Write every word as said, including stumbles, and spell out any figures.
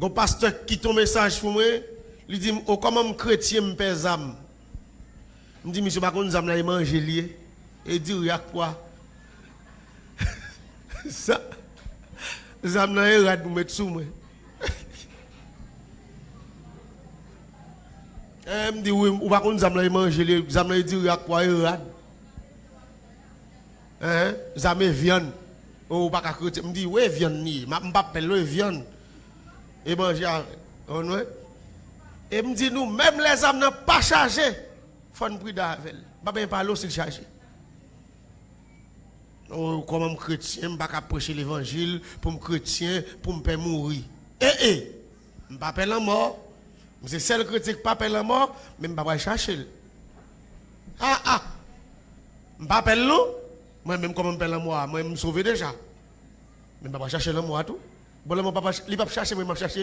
Yon pastè ki kite yon mesaj pou mwen, li di m, "O, kòman m kretyen, m pè zam?" M di, "Misye pa konn zam nan e manje l ye, e diri ak pwa." Sa, zam nan e rad ou met sou mwen. Eh, m di, "Wi, ou pa konn zam nan e manje l ye, zam nan e diri ak pwa, e rad." Hein? Zam e vyann. Oh, ou pa ka kretyen. M di, "Wi, e vyann li ye. M p ap pè l non, e vyann. E manje avè l." Konprann mwen? E m di nou, menm lè zam nan pa chaje, fò n pridan avè l. M pa bezwen pale w si l chaje. Oh, kòman m kretyen, m pa ka preche levanjil pou m kretyen, pou m pè mouri. E, e, m pa pè lanmò. M se sèl kretyen ki pa pè lanmò, men m pa pral chache l. A, a! M pa pè l non. Mwen menm kòman m pè lanmò a, mwen m sove deja. Men m pa pral chache lanmò a tou. Bon, lanmò pa, li p ap chache mwen, m ap chache